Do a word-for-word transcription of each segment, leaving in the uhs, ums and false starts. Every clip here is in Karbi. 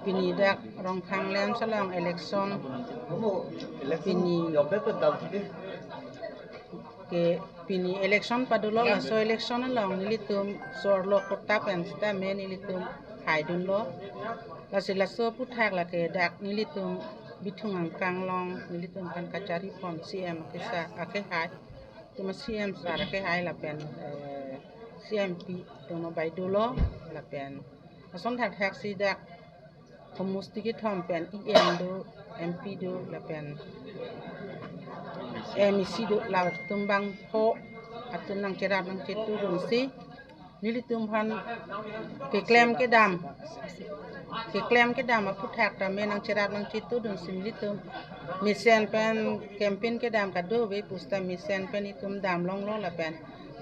Pini dak Rongkhang LAMPS along election, pini ke pini election padolo, laso election along nelitum so-arlo kota pen sitame nelitum haidunlo. Lasi laso aphuthak lake dak nelitum Bithung angkang along nelitum aphan kacharipon CEM akesa akehai. Tuma CEM sir akehai lapen, eh, CEM pi tuma baidolo lapen ason thakthak si dak homosti kethom pen EM do, MP do lapen MAC do, latum bangpho atum nangcherap nangchetudunsi nelitum aphan keklem kedam, keklem kedam aphuthak tame nangcherap nangchetudunsi nelitum mesen pen campaign kedam kadokave pusita mesen pen itum damlonglo lapen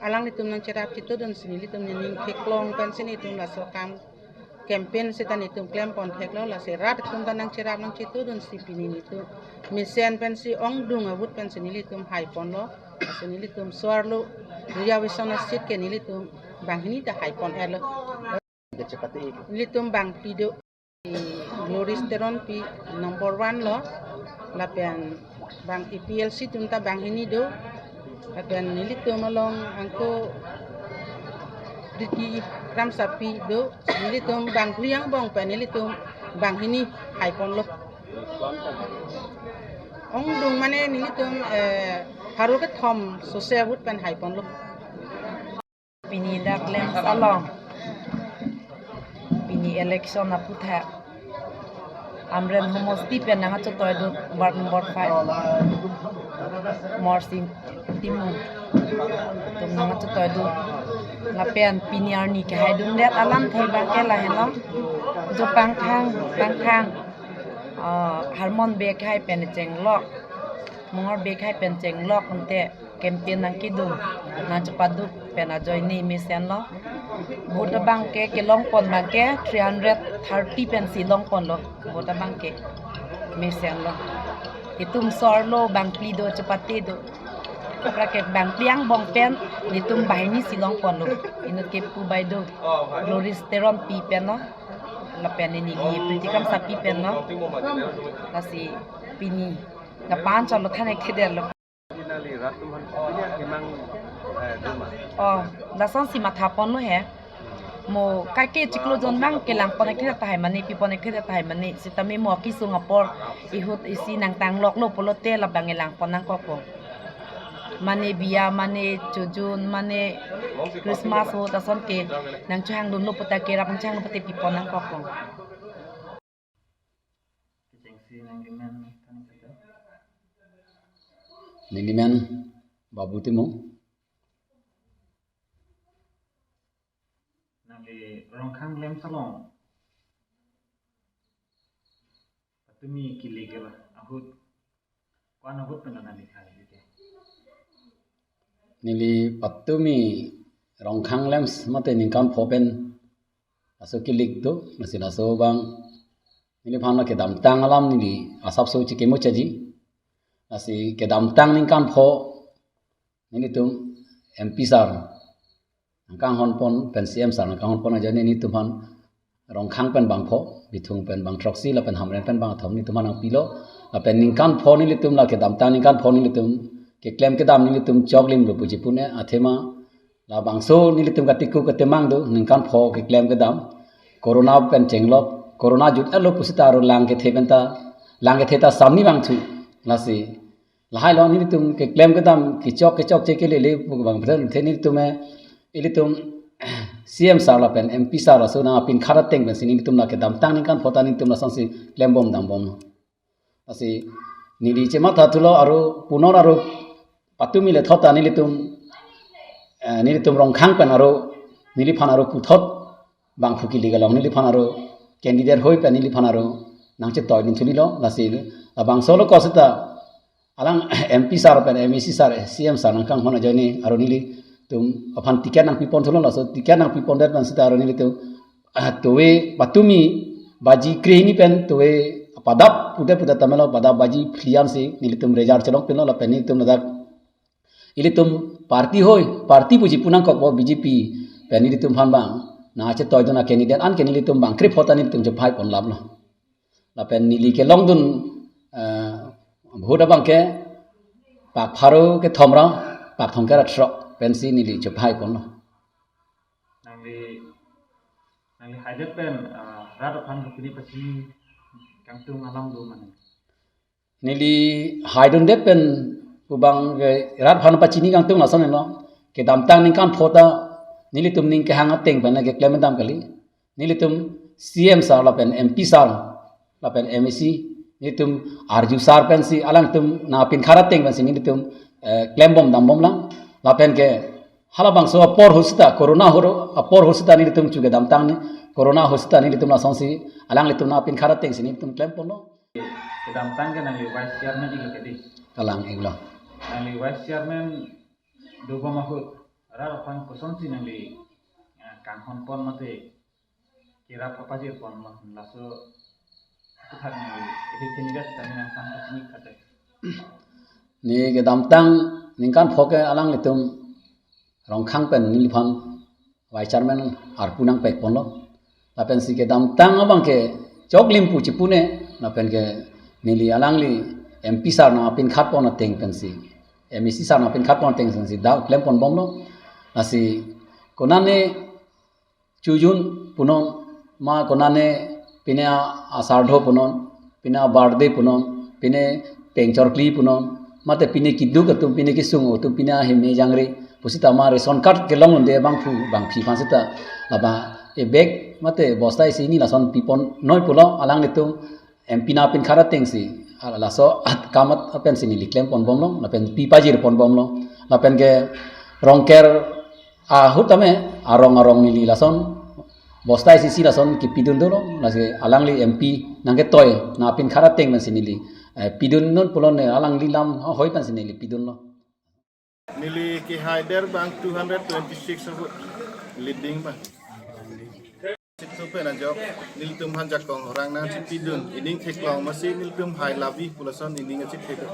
alanglitum nangcherap chetudunsi nelitum nening theklong pensi nelitum laso akam campaign sita nelitum klempon theklo, lasi rat atum ta nangcherap nangchetudunsi pini nelitum mesen pensi ongdung ahut pensi nelitum haiponlo, lasi nelitum so-arlo reservation a-seat ke nelitum banghini ta haipon-etlo. Nelitum bangphli do, Glory Teronpi number one lo, lapen bang APHLC atum ta banghini do, lapen nelitum along angko Priti Kramsapi do, nelitum bangphli angbong pen nelitum banghini haiponlo. Ongdung mane nelitum, eh, pharo kethom sose ahut pen haiponlo. Pini dak LAMPS along pini election aphuthak Amren homosti pen nangkachetoidun ward number five Morsing Timung atum nangkachetoidun. Lapen pini arni kehaidundet alamthe abangke lahenlo. Jo Pangthang, Pangthang, ah, Harmon Bey akehai pen chenglok, Mongor Bey akehai pen chenglok ante campaign nangkedun, nangchepaduk pen ajoine mesenlo. Vote abangke kelongpon abangke three hundred thirty pensi longponlo. Vote abangke mesenlo. Itum so-arlo bangphli do, chepate do. Aphrang ke bangphli angbong pen nelitum banghini si longponlo. Inut ke pu baideo Glory Teronpi penlo. Lapen neli Priti Kramsapi penlo. Lasi pini na pancholo thane khederlo. Oh, lasonsi mathaponlo he. Mo kaike chiklo jon abang kelangpon akhir tahai mane, pipon akhir tahai mane. Sitame mo kisung apor ihut isi nangtangloklo pulote labang elangpon nangkokpo. Mane biya, mane chojun, mane Christmas ahut ason ke nangchohangdunlo puta kerap nangchohanglo pute pipon nangkokpo. Nelimen Babu Timung. Nangli Rongkhang LAMPS along patumi kili ke ba ahut, ko-an ahut pen nangli khang ke? Neli patumi Rongkhang LAMPS mate ningkan pho pen laso kilik do, lasi laso abang neliphan kedamtang alam neli asapso chikimo chaji. Lasi kedamtang ningkan pho nelitum MP sir nangkanghonpon pen CEM sir nangkanghonpon ajoine nelitum aphan Rongkhang pen bangpho, Bithung pen bangthroksi, lapen Hamren pen bangkethom nelitum aphan nangpilo. Lapen ningkan pho nelitum la kedamtang ningkan pho nelitum keklem kedam nelitum choklimlo puji pune, athema labangso nelitum katiku ketemang do, ningkan pho keklem kedam. Corona pen chenglok, corona jut-etlo pusita aro lang kethe penta, lang kethe ta samni vangthu. Lasi lahailo nelitum keklem kedam kechok kechokche kelele pu abang puthe nelitum, eh, ilitum CEM sir lapen MP sir aso nangpinkhat ateng pensi nelitum la kedamtang ningkan pho ta nelitum lasonsi klembom dambom. Lasi neli chemathathulo aro punor aro patumi le thot ta nelitum, eh, nelitum Rongkhang pen aro neliphan aro puthot bangphu kilik along neliphan aro candidate hoi pen neliphan aro nangchetoidun thunilo. Lasi labangsolo ko seta alang MP sir pen MAC sir, CEM sir nangkanghon ajoine aro neli Tum aphan ticket nangpipon thulo, laso ticket nangpipon det man sita aro nelitum, ah, tove patumi baji kre hini pen tove padap pudet pudet tamelo, padap baji phli ansi nelitum result chelong pinlo, lapen nelitum ladak ilitum party hoi, party puji pu nangkokpo, B J P pen nelitum aphan bang nangchetoidun a-candidate an ke nelitum bang kre vote nelitum chephai pon laplo. Lapen neli kelongdun, eh, vote abang ke pak pharo kethom ra pak thomkep ra throk pensi neli chephai ponlo. Nangli, nangli haidet pen, ah, rat aphan pini pachini kangtung alam do mane? Neli haidundet pen pu abang ke rat aphan pachini kangtung lason lo. Kedamtang ningkan pho ta nelitum ning kehang ateng pen keklem dam kali. Nelitum C M sir lapen M P sir lapen M A C, nelitum arju sar pensi alangtum nangpinkhat ateng pensi nelitum, eh, klembom dambom lang. Lapen ke halabangso apor ahut sita, corona ahut, apor ahut sita nelitum chu kedamtang ni, corona ahut sita nelitum lasonsi alanglitum nangpinkhat atengsi nelitum klem ponlo. Kedamtang ke nangli vice chairman iklo kedi. Kalang iklo. Nangli vice chairman dobom ahut rat aphan kosonsi nangli, eh, kanghon pon mate kerap apa je pon lo, laso aputhak nangli isi thini gas kami nangphan kasini kate. Ni kedamtang ningkan pho ke alanglitum Rongkhang pen neliphan vice chairman arpu nangpek ponlo. Lapensi kedamtang abang ke choklim pu chipune, lapen ke neli alangli M P sir nangpinkhat pon ateng pensi, M A C sir nangpinkhat pon ateng pensi dak klem ponbomlo. Lasi konane chojun punon, ma konane pine a-, asardho punon, pine a-birthday punon, pine pengchorkli punon, mate pine keduk atum, pine kesung atum, pine aheme jangre pusita ma ration card kelong unde bangphu bangphi aphan sita laba e bag mate bosta isi hini lason pipon noi pulo, alanglitum M P nangpinkhat atengsi, ah, laso akam apensi neli klem ponbomlo, lapen pi pajir ponbomlo, lapen ke Rongker ahut tame arong arong neli lason bosta isi isi lason kepidun dolo, lasi alangli M P nangketoi nangpinkhat ateng pensi neli, eh, pidun non pulo, ne alangli lam hoi pensi neli pidunlo. Neli kehaidet abang two hundred twenty-six ahut leading abang. Situ pen ajok nelitum aphan jakong orang nangchipidun, ining theklong masi nelitum hai labi pu lason ining achipidun.